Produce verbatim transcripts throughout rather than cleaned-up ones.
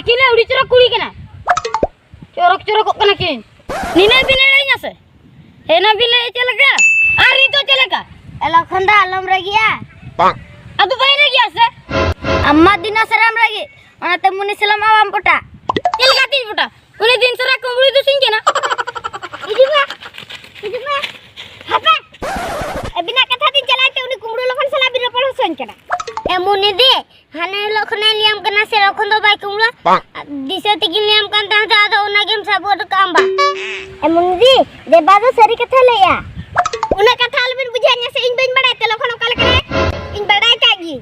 ᱪᱤᱞᱤ ᱟᱹᱣᱲᱤ ᱪᱚᱨᱚᱠ ᱠᱩᱲᱤ ᱠᱟᱱᱟ? ᱪᱚᱨᱚᱠ ᱪᱚᱨᱚᱠᱚᱜ ᱠᱟᱱᱟ ᱠᱤᱱ᱾ ᱱᱤᱱᱟᱹᱜ ᱵᱤᱱ ᱮᱲᱮᱧᱟ ᱥᱮ? ᱮᱱᱟ ᱵᱤᱱ ᱞᱟᱹᱭ ᱪᱮᱫ ᱞᱮᱠᱟ? ᱟᱨ ᱱᱤᱛᱚᱜ ᱪᱮᱫ ᱞᱮᱠᱟ? ᱮ ᱞᱚᱠᱷᱚᱱ ᱫᱟ, ᱟᱞᱚᱢ ᱨᱟᱹᱜᱤᱜᱼᱟ᱾ ᱟᱫᱚ ᱵᱟᱹᱧ ᱨᱟᱹᱜᱤᱜᱼᱟ ᱥᱮ? ᱟᱢ ᱢᱟ ᱫᱤᱱᱟᱹ ᱥᱟᱨᱟᱢ ᱨᱟᱹᱜᱤ, ᱚᱱᱟᱛᱮ ᱢᱩᱱᱤ ᱥᱟᱞᱟᱜ ᱢᱟ ᱵᱟᱢ ᱯᱚᱴᱟ᱾ ᱪᱮᱫ ᱞᱮᱠᱟ ᱛᱤᱧ ᱯᱚᱴᱟ? ᱩᱱᱤ ᱫᱤᱱ ᱥᱟᱨᱟ ᱠᱩᱢᱵᱽᱲᱩᱭ ᱫᱩᱥᱤᱧ ᱠᱟᱱᱟ᱾ ᱦᱤᱡᱩᱜ ᱢᱮ, ᱦᱤᱡᱩᱜ ᱢᱮ᱾ ᱦᱟᱯᱮ! ᱟᱹᱵᱤᱱᱟᱜ ᱠᱟᱛᱷᱟ ᱛᱤᱧ ᱪᱟᱞᱟᱣ ᱛᱮ ᱩᱱᱤ ᱠᱩᱢᱵᱽᱲᱩ ᱞᱚᱠᱷᱚᱱ ᱥᱟᱞᱟᱜ ᱵᱤᱱ ᱨᱚᱯᱚᱲ ᱦᱚᱪᱚᱧ ᱠᱟᱱᱟ᱾ ᱮ ᱢᱩᱱᱤ ᱫᱤ, ᱦᱟᱱᱮ ᱦᱤᱞᱳᱜ ᱠᱷᱚᱱᱮ ᱞᱟᱹᱭᱟᱢ ᱠᱟᱱᱟ ᱥᱮ, ᱞᱚᱠᱷᱚᱱ ᱫᱚ ᱵᱟᱭ ᱠᱩᱢᱵᱽᱲᱩᱣᱟ᱾ ᱵᱟᱝ᱾ ᱫᱤᱥᱟᱹ ᱛᱮᱜᱮᱧ ᱞᱟᱹᱭᱟᱢ ᱠᱟᱱ ᱛᱟᱦᱮᱸ ᱫᱚ, ᱟᱫᱚ ᱚᱱᱟᱜᱮᱢ ᱥᱟᱵ ᱜᱚᱫ ᱠᱟᱜᱼᱟᱢ ᱵᱟ᱾ ᱮ ᱢᱩᱱᱤ ᱫᱤ, ᱫᱮᱵᱟ ᱫᱚ ᱥᱟᱹᱨᱤ ᱠᱟᱛᱷᱟ ᱞᱟᱹᱭᱟ᱾ ᱩᱱᱟᱹᱜ ᱠᱟᱛᱷᱟ ᱟᱞᱚᱵᱤᱱ ᱵᱩᱡᱷᱟᱹᱣ ᱧᱟ ᱥᱮ, ᱤᱧ ᱵᱟᱹᱧ ᱵᱟᱲᱟᱭ ᱛᱮ ᱞᱚᱠᱷᱚᱱ ᱚᱠᱟ ᱞᱮᱠᱟᱱᱟᱭ? ᱤᱧ ᱵᱟᱲᱟᱭ ᱠᱟᱜ ᱜᱤᱭᱟᱹᱧ᱾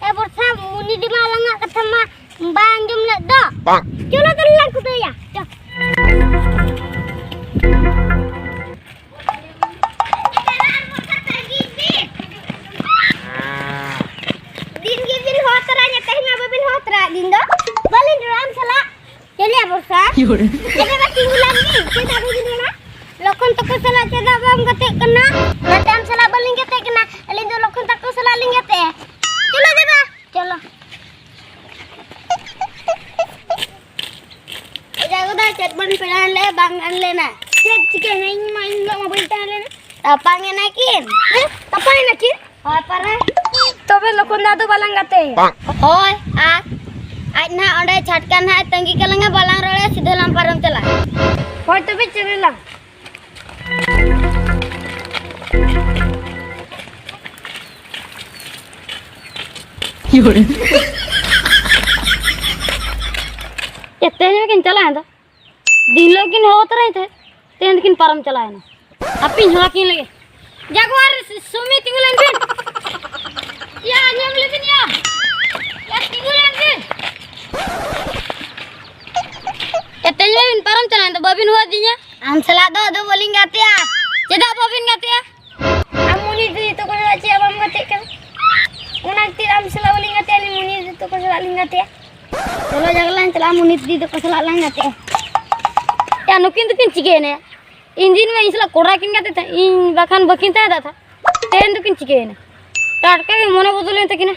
ᱮ ᱵᱚᱨᱥᱟ, ᱢᱩᱱᱤ ᱫᱤ ᱢᱟ ᱟᱞᱟᱝᱟᱜ ᱠᱟᱛᱷᱟ ᱢᱟ ᱵᱟᱭ ᱟᱸᱡᱚᱢ ᱞᱮᱫ ᱫᱚ᱾ ᱵᱟᱝ᱾ ᱪᱚᱞᱚ ᱛᱟᱦᱞᱮ ᱞᱟᱝ ᱠᱷᱩᱫᱟᱹᱣᱭᱟ, ᱪᱚ᱾ ᱫᱤᱱ ᱜᱮᱵᱤᱱ ᱦᱚᱦᱚ ᱛᱚᱨᱟᱧᱟ, ᱛᱮᱦᱮᱧ ᱢᱟ ᱵᱟᱵᱤᱱ ᱦᱚᱦᱚ ᱛᱚᱨᱟ ᱟᱹᱞᱤᱧ ᱫᱚ᱾ ᱵᱟᱹᱞᱤᱧ ᱨᱚᱲᱟ ᱟᱢ ᱥᱟᱞᱟᱜ᱾ ᱪᱮᱫ ᱭᱟ ᱵᱚᱨᱥᱟ? ᱪᱮᱫᱟᱜ ᱵᱟᱹᱠᱤᱱ ᱵᱩᱞᱟᱱ ᱜᱮ? ᱪᱮᱫᱟᱜ ᱵᱟᱹᱵᱤᱱ ᱨᱚᱲᱟ? ᱞᱚᱠᱷᱚᱱ ᱛᱟᱠᱚ ᱥᱟᱞᱟᱜ ᱪᱮᱫᱟᱜ ᱵᱟᱢ ᱜᱟᱛᱮᱜ ᱠᱟᱱᱟ? ᱚᱱᱟᱛᱮ ᱟᱢ ᱥᱟᱞᱟᱜ ᱵᱟᱹᱞᱤᱧ ᱜᱟᱛᱮᱜ ᱠᱟᱱᱟ᱾ ᱟᱹᱞᱤᱧ ᱫᱚ ᱞᱚᱠᱷᱚᱱ ᱛᱟᱠᱚ ᱥᱟᱞᱟᱜ ᱞᱤᱧ ᱜᱟᱛᱮᱜᱼᱟ᱾ ᱪᱚᱞᱚ ᱫᱮᱵᱟ, ᱪᱚᱞᱚ᱾ ᱮ ᱡᱟᱜᱚᱫᱟ, ᱪᱮᱫ ᱵᱚᱱ ᱯᱮᱲᱟ ᱞᱮ ᱵᱟᱝ ᱜᱟᱱ ᱞᱮᱱᱟ? ᱪᱮᱫ ᱪᱤᱠᱟᱹᱭᱮᱱᱟ? ᱤᱧ ᱢᱟ, ᱤᱧ ᱦᱤᱞᱳᱜ ᱢᱟ ᱵᱟᱹᱧ ᱛᱟᱦᱮᱸ ᱞᱮᱱᱟ᱾ ᱛᱟᱯᱟᱝ ᱮᱱᱟ ᱠᱤᱱ? ᱦᱮᱸ? ᱛᱟᱯᱟᱝ ᱮᱱᱟ ᱠᱤᱱ? ᱦᱳᱭ, ᱯᱟᱨᱮ᱾ ᱛᱚᱵᱮ ᱞᱚᱠᱷᱚᱱ ᱫᱟ ᱫᱚ ᱵᱟᱞᱟᱝ ᱜᱟᱛᱮᱭᱟ᱾ ᱦᱳᱭ, ᱟᱨ ᱟᱡ ᱱᱟᱦᱟᱜ ᱚᱸᱰᱮ ᱪᱷᱟᱴᱠᱟ ᱱᱟᱦᱟᱜ ᱮ ᱛᱟᱺᱜᱤ ᱠᱟᱞᱟᱝᱟ, ᱵᱟᱞᱟᱝ ᱨᱚᱲᱮ ᱥᱤᱫᱷᱟᱹ ᱞᱟᱝ ᱯᱟᱨᱚᱢ ᱪᱟᱞᱟᱜᱼᱟ᱾ ᱦᱳᱭ, ᱛᱚᱵᱮ ᱪᱮᱫ ᱞᱟᱝ? ᱮ, ᱛᱮᱦᱮᱧ ᱦᱚᱸᱠᱤᱱ ᱪᱟᱞᱟᱣᱮᱱ ᱫᱚ᱾ ᱫᱤᱱ ᱦᱤᱞᱳᱜ ᱠᱤᱱ ᱦᱚᱦᱚ ᱛᱚᱨᱟᱭ ᱛᱮ, ᱛᱮᱦᱮᱧ ᱫᱚᱠᱤᱱ ᱯᱟᱨᱚᱢ ᱪᱟᱞᱟᱣᱮᱱᱟ᱾ ᱦᱟᱯᱤᱧ ᱦᱚᱦᱚ ᱟᱹᱠᱤᱱ ᱞᱮᱜᱮ᱾ ᱡᱟᱜᱣᱟᱨ ᱥᱩᱢᱤ, ᱛᱤᱸᱜᱩ ᱞᱮᱱ ᱵᱤᱱ᱾ ᱭᱟ, ᱟᱸᱡᱚᱢ ᱞᱮᱵᱤᱱ ᱭᱟ᱾ ᱭᱟ, ᱛᱤᱸᱜᱩ ᱞᱮᱱ ᱵᱤᱱ᱾ ᱮ, ᱛᱮᱦᱮᱧ ᱢᱟᱵᱤᱱ ᱯᱟᱨᱚᱢ ᱪᱟᱞᱟᱣᱮᱱ ᱫᱚ, ᱵᱟᱹᱵᱤᱱ ᱦᱚᱦᱚ ᱟᱹᱫᱤᱧᱟ᱾ ᱟᱢ ᱥᱟᱞᱟᱜ ᱫᱚ ᱟᱫᱚ ᱵᱟᱹᱞᱤᱧ ᱜᱟᱛᱮᱜᱼᱟ᱾ ᱪᱮᱫᱟᱜ ᱵᱟᱹᱵᱤᱱ ᱜᱟᱛᱮᱜᱼᱟ? ᱟᱢ ᱢᱩᱱᱤ ᱫᱤᱫᱤ ᱛᱟᱠᱚ ᱥᱟᱞᱟᱜ ᱪᱮᱫ ᱵᱟᱢ ᱜᱟᱛᱮᱜ ᱠᱟᱱᱟ? ᱚᱱᱟ ᱠᱷᱟᱹᱛᱤᱨ ᱟᱢ ᱥᱟᱞᱟᱜ ᱵᱟᱹᱞᱤᱧ ᱜᱟᱛᱮᱜᱼᱟ, ᱟᱹᱞᱤᱧ ᱢᱩᱱᱤ ᱫᱤᱫᱤ ᱛᱟᱠᱚ ᱥᱟᱞᱟᱜ ᱞᱤᱧ ᱜᱟᱛᱮᱜᱼᱟ᱾ ᱪᱚᱞᱚ ᱡᱟᱜᱟ ᱞᱟᱝ ᱪᱟᱞᱟᱜᱼᱟ, ᱢᱩᱱᱤ ᱫᱤᱫᱤ ᱛᱟᱠᱚ ᱥᱟᱞᱟᱜ ᱞᱟᱝ ᱜᱟᱛᱮᱜᱼᱟ᱾ ᱭᱟ, ᱱᱩᱠᱤᱱ ᱫᱚᱠᱤᱱ ᱪᱤᱠᱟᱹᱭᱮᱱᱟ? ᱤᱧ ᱫᱤᱱ ᱢᱟ ᱤᱧ ᱥᱟᱞᱟᱜ ᱠᱚᱲᱟ ᱠᱤᱱ ᱜᱟᱛᱮᱜ ᱛᱟᱦᱮᱸᱫ, ᱤᱧ ᱵᱟᱠᱷᱟᱱ ᱵᱟᱹᱠᱤᱱ ᱛᱟᱦᱮᱸ ᱫᱟᱲᱮᱭᱟᱜ ᱛᱟᱦᱮᱸᱫ᱾ ᱛᱮᱦᱮᱧ ᱫᱚᱠᱤᱱ ᱪᱤᱠᱟᱹᱭᱮᱱᱟ? ᱴᱟᱴᱠᱟ ᱜᱮ ᱢᱚᱱᱮ ᱵᱚᱫᱚᱞᱮᱱ ᱛᱟᱹᱠᱤᱱᱟ᱾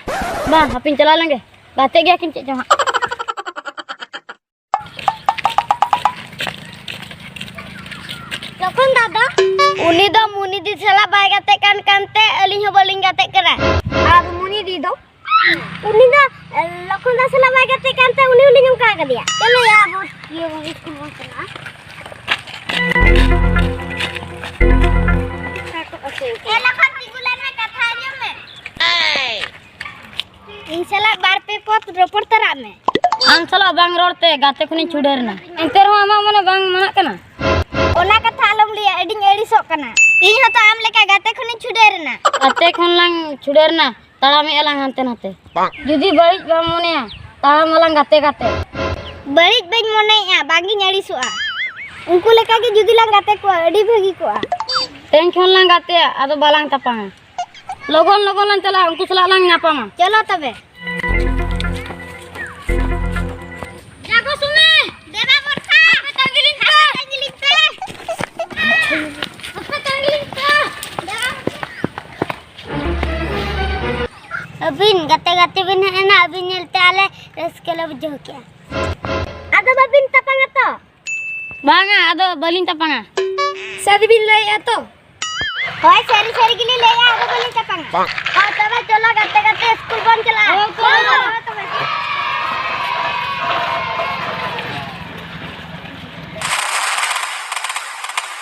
ᱵᱟᱝ, ᱦᱟᱯᱮᱧ ᱪᱟᱞᱟᱣ ᱞᱮᱱ ᱜᱮ, ᱜᱟᱛᱮᱜ ᱜᱮᱭᱟ ᱠᱤᱱ ᱪᱮᱫ ᱪᱚᱝ ᱦᱟᱸᱜ᱾ ᱞᱚᱠᱷᱚᱱ ᱫᱟ ᱫᱚ? ᱩᱱᱤ ᱫᱚ ᱢᱩᱱᱤ ᱫᱤ ᱥᱟᱞᱟᱜ ᱵᱟᱭ ᱜᱟᱛᱮᱜ ᱠᱟᱱ ᱠᱟᱱᱛᱮ ᱟᱹᱞᱤᱧ ᱦᱚᱸ ᱵᱟᱹᱞᱤᱧ ᱜᱟᱛᱮᱜ ᱠᱟᱱᱟ᱾ ᱟᱨ ᱢᱩᱱᱤ ᱫᱤ ᱫᱚ? ᱩᱱᱤ ᱫᱚ, ᱮ, ᱞᱚᱠᱷᱚᱱ ᱫᱟ ᱥᱟᱞᱟᱜ ᱵᱟᱭ ᱜᱟᱛᱮᱜ ᱠᱟᱱᱛᱮ ᱩᱱᱤ ᱦᱚᱸᱞᱤᱧ ᱚᱱᱠᱟ ᱠᱟᱫᱮᱭᱟ᱾ ᱪᱚᱞᱚ ᱭᱟ, ᱟᱵᱚ ᱤᱭᱟᱹ ᱵᱚᱱ ᱤᱥᱠᱩᱞ ᱵᱚᱱ ᱪᱟᱞᱟᱜᱼᱟ᱾ ᱮ, ᱞᱚᱠᱷᱚᱱ, ᱛᱤᱸᱜᱩ ᱞᱮᱱ ᱢᱮ, ᱠᱟᱛᱷᱟ ᱟᱸᱡᱚᱢ ᱢᱮ᱾ ᱤᱧ ᱥᱟᱞᱟᱜ ᱵᱟᱨ ᱯᱮ ᱯᱚᱫ ᱨᱚᱯᱚᱲ ᱛᱟᱨᱟᱜ ᱢᱮ᱾ ᱟᱢ ᱥᱟᱞᱟᱜ ᱵᱟᱝ ᱨᱚᱲ ᱛᱮ ᱜᱟᱛᱮ ᱠᱷᱚᱱᱤᱧ ᱪᱷᱩᱰᱟᱹᱨ ᱮᱱᱟ᱾ ᱮᱱᱛᱮ ᱨᱮᱦᱚᱸ ᱟᱢᱟᱜ ᱢᱚᱱᱮ ᱵᱟᱝ ᱢᱟᱱᱟᱜ ᱠᱟᱱᱟ? ᱚᱱᱟ ᱠᱟᱛᱷᱟ ᱟᱞᱚᱢ ᱞᱟᱹᱭᱟ, ᱟᱹᱰᱤᱧ ᱟᱹᱲᱤᱥᱚᱜ ᱠᱟᱱᱟ᱾ ᱤᱧ ᱦᱚᱸᱛᱚ ᱟᱢ ᱞᱮᱠᱟ ᱜᱟᱛᱮ ᱠᱷᱚᱱᱤᱧ ᱪᱷᱩᱰᱟᱹᱨ ᱮᱱᱟ᱾ ᱜᱟᱛᱮ ᱠᱷᱚᱱ ᱞᱟᱝ ᱪᱷᱩᱰᱟᱹᱨ ᱮᱱᱟ, ᱛᱟᱲᱟᱢᱮᱜᱼᱟ ᱞᱟᱝ ᱦᱟᱱᱛᱮ ᱱᱟᱛᱮ᱾ ᱡᱩᱫᱤ ᱵᱟᱹᱲᱤᱡ ᱵᱟᱢ ᱢᱚᱱᱮᱭᱟ, ᱛᱟᱲᱟᱢ ᱟᱞᱟᱝ ᱜᱟᱛᱮ ᱜᱟᱛᱮ᱾ ᱵᱟᱹᱲᱤᱡ ᱵᱟᱹᱧ ᱢᱚᱱᱮᱭᱮᱜᱼᱟ, ᱵᱟᱝ ᱤᱧ ᱟᱹᱲᱤᱥᱚᱜᱼᱟ᱾ ᱩᱱᱠᱩ ᱞᱮᱠᱟ ᱜᱮ ᱡᱩᱫᱤ ᱞᱟᱝ ᱜᱟᱛᱮ ᱠᱚᱜᱼᱟ, ᱟᱹᱰᱤ ᱵᱷᱟᱹᱜᱤ ᱠᱚᱜᱼᱟ᱾ ᱛᱮᱦᱮᱧ ᱠᱷᱚᱱ ᱞᱟᱝ ᱜᱟᱛᱮᱜᱼᱟ, ᱟᱫᱚ ᱵᱟᱞᱟᱝ ᱛᱟᱯᱟᱢᱟ᱾ ᱞᱚᱜᱚᱱ ᱞᱚᱜᱚᱱ ᱞᱟᱝ ᱪᱟᱞᱟᱜᱼᱟ, ᱩᱱᱠᱩ ᱥᱟᱞᱟᱜ ᱞᱟᱝ ᱧᱟᱯᱟᱢᱟ᱾ ᱪᱚᱞᱚ ᱛᱚᱵᱮ᱾ ᱡᱟᱜᱚ ᱥᱩᱢᱤ, ᱫᱮᱵᱟ ᱵᱚᱨᱥᱟ, ᱟᱯᱮ ᱛᱟᱺᱜᱤ ᱞᱤᱧ ᱯᱮ᱾ ᱟᱯᱮ ᱛᱟᱺᱜᱤ ᱞᱤᱧ ᱯᱮ᱾ ᱟᱯᱮ ᱛᱟᱺᱜᱤ ᱞᱤᱧ ᱯᱮ᱾ ᱫᱮᱵᱟ ᱵᱚᱨᱥᱟ᱾ ᱟᱹᱵᱤᱱ ᱜᱟᱛᱮ ᱜᱟᱛᱮ ᱵᱤᱱ ᱦᱮᱡ ᱮᱱᱟ, ᱟᱹᱵᱤᱱ ᱧᱮᱞᱛᱮ ᱟᱞᱮ ᱨᱟᱹᱥᱠᱟᱹ ᱞᱮ ᱵᱩᱡᱷᱟᱹᱣ ᱠᱮᱜᱼᱟ᱾ ᱟᱫᱚ ᱵᱟᱹᱵᱤᱱ ᱛᱟᱯᱟᱢᱟ ᱛᱚ? ᱵᱟᱝᱟ, ᱟᱫᱚ ᱵᱟᱹᱞᱤᱧ ᱛᱟᱯᱟᱢᱟ᱾ ᱥᱟᱹᱨᱤ ᱵᱤᱱ ᱞᱟᱹᱭᱮᱜᱼᱟ ᱛᱚ? ᱦᱳᱭ, ᱥᱟᱹᱨᱤ ᱥᱟᱹᱨᱤ ᱜᱮᱞᱤᱧ ᱞᱟᱹᱭᱮᱜᱼᱟ, ᱟᱫᱚ ᱵᱟᱹᱞᱤᱧ ᱛᱟᱯᱟᱢᱟ᱾ ᱦᱳᱭ, ᱛᱚᱵᱮ ᱪᱚᱞᱚ ᱜᱟᱛᱮ ᱜᱟᱛᱮ ᱥᱠᱩᱞ ᱵᱚᱱ ᱪᱟᱞᱟᱜᱼᱟ᱾ ᱦᱳᱭ, ᱪᱚᱞᱚ᱾